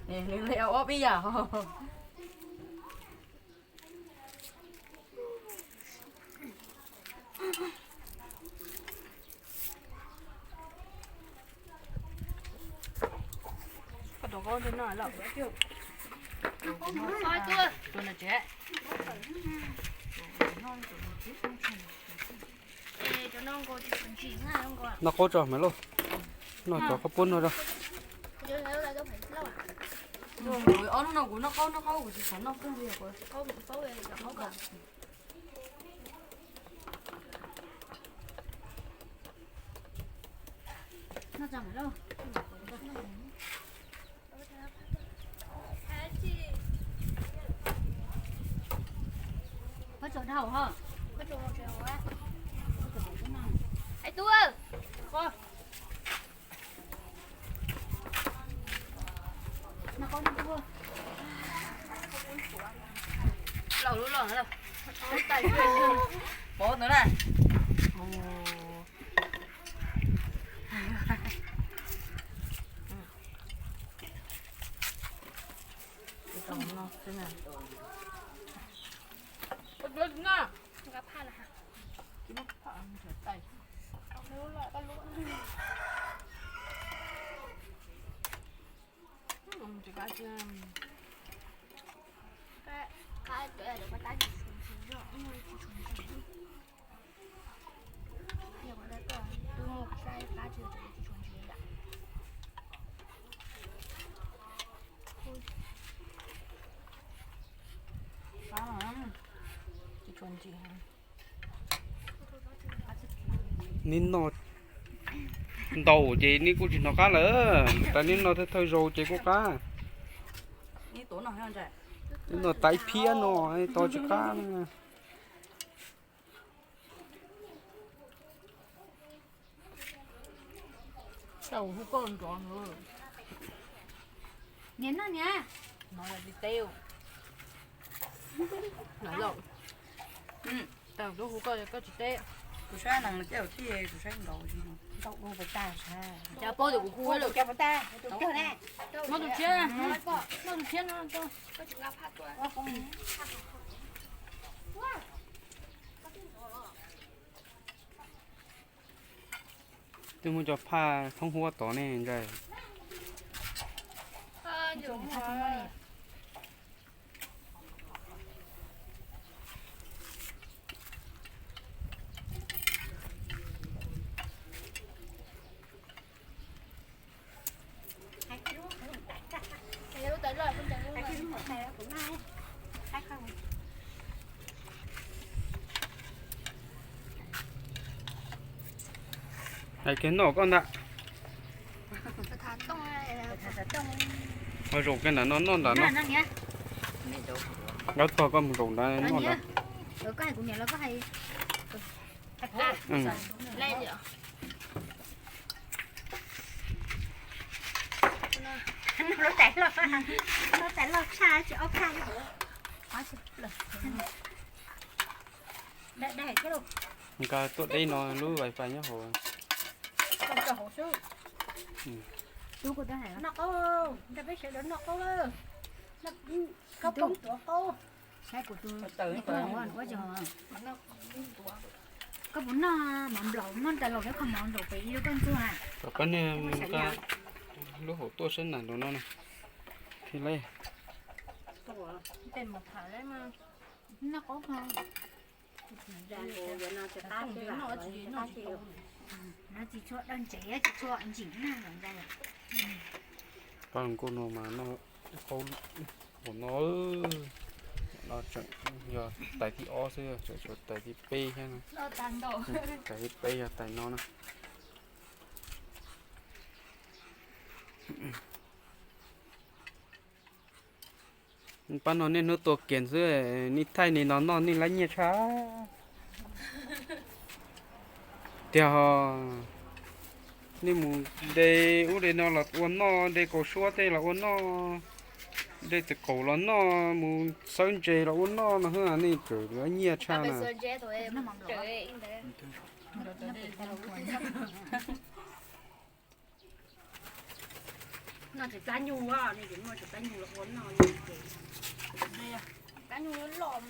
Nws le ob peb yam. Koj tuav qaub ntshe noj lawm. Tua nws tsev. Noj qaub tso mas lauj. Noj cov khaub puab no tso. Ob lub no kuv noj qaub, noj qaub kuv tsis xav noj kawg li. Koj tso dhau ho. Hais tub. Laus lub los na. Pov ntawd na. Neb noj ntau ces neb kuj tsis hnov qab lawm, tas neb noj thawj thawj zaus ces kuj qab. Neb noj taiv phiab no tos tsis qab. Niam noj niam. Tau lub hu koj, koj tsis teb. Kuv saib no ces thiaj kuv saib nkaus. Cas paub tias kuv hu lawm. Noj tus tshiab, noj tus tshiab no. Twb muab cov phaj thoob huab tod ne ntshai. Hais kiag noj koj ntag. Ho zaum kiag nram no noj nram no. Nkawd tog koj mus zaum nrad noj nrad. Nkawd tuaj deb no lub wifi nyob hauv. Koj puas noj mov nplaum noj tas los peb kho mov nplaum pem ib lub koj ntxuag. Kom koj niag lub hauv tuaj saib nram nraum no na. Thiab li. Noj qaub no. Tsis tshua daj ntsev, tsis tshua ntsim na. Pab hluas nkauj no mas noj qaub hauv no, no tseem yog tais thib ob xwb, tseem tshuav tais thib peb thiab. Tais thib peb yog tais no na. Pab no niaj hnub tua kiag xwb, nej thaij nej no noj nej lab nyiaj tshaj. Tiag ho. Nej mus de ub de no los ua noj, de kaus suab tej los ua noj, de tawv qaum los noj, mus xawb ntses los ua noj no xwb, nej tseem yuav nyiaj tshaj na. No tsis plab nyuj, nej tsis muaj tsis plab nyuj los ua noj li ces plab nyuj loj loj.